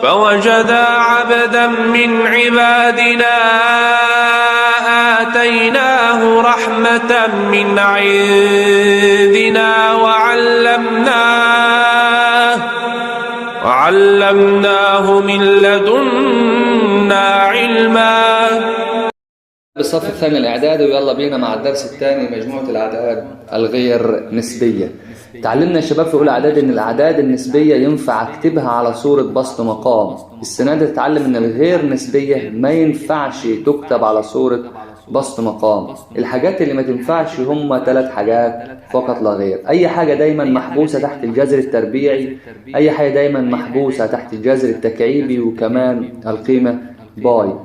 فوجدا عبدا من عبادنا آتيناه رحمة من عندنا وعلمناه من لدنا علما. بالصف الثاني الإعدادي، ويلا بينا مع الدرس الثاني مجموعة الأعداد الغير نسبية. تعلمنا يا شباب في أولى إعدادي إن الأعداد النسبية ينفع أكتبها على صورة بسط مقام. السنة دي تتعلم إن الغير نسبية ما ينفعش تكتب على صورة بسط مقام. الحاجات اللي ما تنفعش هم 3 حاجات فقط لا غير. أي حاجة دايما محبوسة تحت الجذر التربيعي، أي حاجة دايما محبوسة تحت الجذر التكعيبي، وكمان القيمة باي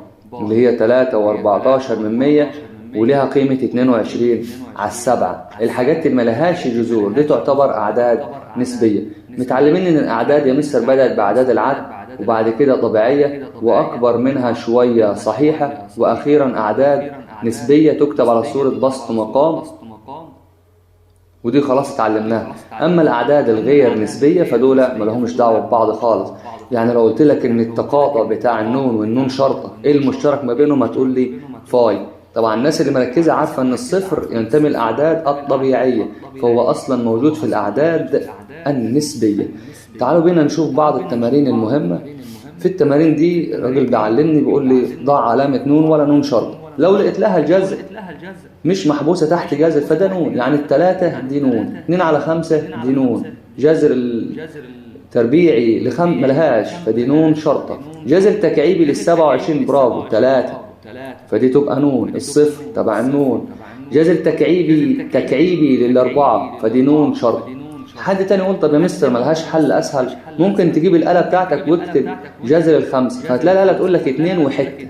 اللي هي 3.14 ولها قيمة 22/7. الحاجات اللي ملهاش جذور دي تعتبر أعداد نسبية. متعلمين إن الأعداد يا مستر بدأت بأعداد العد، وبعد كده طبيعية، وأكبر منها شوية صحيحة، وأخيرا أعداد نسبية تكتب على صورة بسط مقام، ودي خلاص اتعلمناها. أما الأعداد الغير نسبية فدول ما لهمش دعوة ببعض خالص. يعني لو قلت لك إن التقاطع بتاع النون والنون شرطة إيه المشترك ما بينهم، هتقول لي فاي. طبعا الناس اللي مركزة عارفة إن الصفر ينتمي للأعداد الطبيعية، فهو أصلا موجود في الأعداد النسبية. تعالوا بينا نشوف بعض التمارين المهمة. في التمارين دي الراجل بيعلمني بيقول لي ضع علامة نون ولا نون شرطة. لو لقيت لها الجذر مش محبوسة تحت جذر فده نون، يعني 3 دي نون، 2/5 دي نون، جذر التربيعي ملهاش فدي نون شرطة، جذر تكعيبي لل27 برافو 3 فدي تبقى نون، الصفر تبع النون، جذر تكعيبي لل4 فدي نون شرطة. حد تاني يقول طب يا مستر ملهاش حل أسهل، ممكن تجيب الآلة بتاعتك واكتب جذر 5، فهتلاقي الآلة تقول لك 2 وحتة،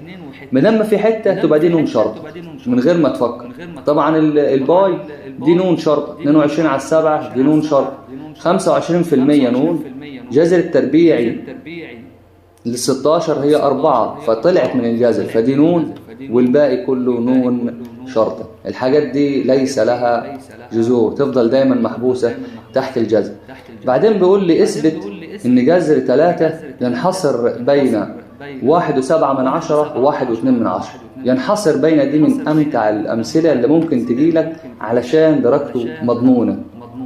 ما دام في حتة تبقى دي نون شرطة من غير ما تفكر. طبعا الباي دي نون شرطة، 22/7 دي نون شرطة، 25% نون، جذر التربيعي لل16 هي 4 فطلعت من الجذر فدي نون، والباقي كله نون شرطة. الحاجات دي ليس لها جذور، تفضل دايما محبوسة تحت الجذر. بعدين بيقول لي اثبت ان جذر 3 ينحصر بين 1.7 و1.2. ينحصر بين دي من أمتع الأمثلة اللي ممكن تجيلك علشان درجته مضمونة.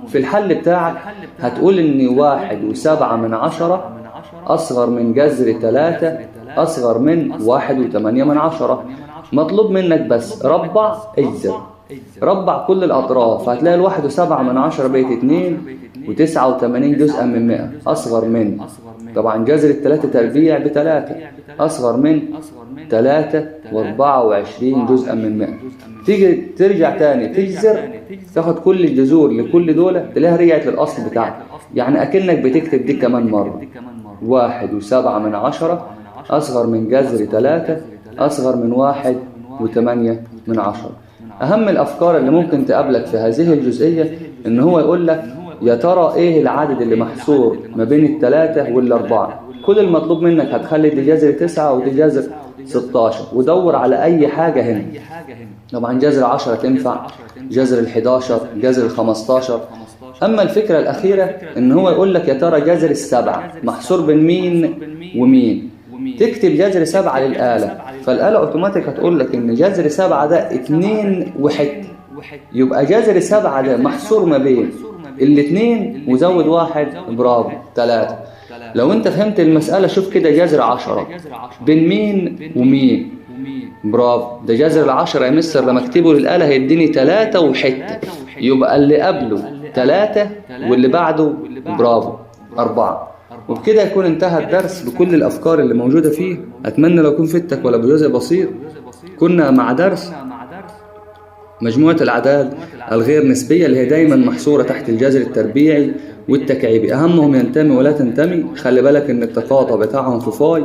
في الحل بتاعك هتقول إن 1.7 أصغر من جذر 3 أصغر من 1.8. مطلوب منك بس ربع اجذر، ربع كل الأطراف، هتلاقي 1.7 بقت 2.89 جزءا من 100 أصغر من، طبعا جذر 3 تربيع ب3 أصغر من 3.24 جزءا من 100. تيجي ترجع تاني تجذر، تاخد كل الجذور لكل دولة تلاقيها رجعت للأصل بتاعك، يعني أكنك بتكتب دي كمان مرة 1.7 أصغر من جذر 3 أصغر من 1.8. أهم الأفكار اللي ممكن تقابلك في هذه الجزئية إن هو يقول لك يا ترى إيه العدد اللي محصور ما بين 3 وال4. كل المطلوب منك هتخلي دي جذر 9 ودي جذر 16، ودور على أي حاجة هنا. طبعا جذر 10 تنفع، جذر 11، جذر 15. أما الفكرة الأخيرة إن هو يقول لك يا ترى جذر 7 محصور بين مين ومين، تكتب جذر 7 للآلة، فالآلة أوتوماتيك هتقول لك إن جذر 7 ده 2 وحتة، يبقى جذر 7 ده محصور ما بين 2 وزود 1 برافو 3. لو أنت فهمت المسألة شوف كده جذر 10 بين مين ومين، برافو ده جذر 10 يا مستر لما اكتبه للآلة هيديني 3 وحتة، يبقى اللي قبله 3 واللي بعده برافو 4. وبكده يكون انتهى الدرس بكل الأفكار اللي موجودة فيه. أتمنى لو كنت فدتك ولا بجزء بسيط. كنا مع درس مجموعة الأعداد الغير نسبية اللي هي دايما محصورة تحت الجذر التربيعي والتكعيبي، أهمهم ينتمي ولا تنتمي. خلي بالك إن التقاطع بتاعهم في فاي.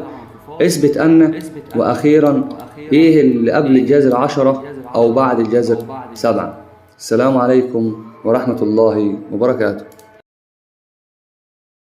اثبت أن، وأخيرا إيه اللي قبل الجذر 10 أو بعد الجذر 7. السلام عليكم ورحمة الله وبركاته.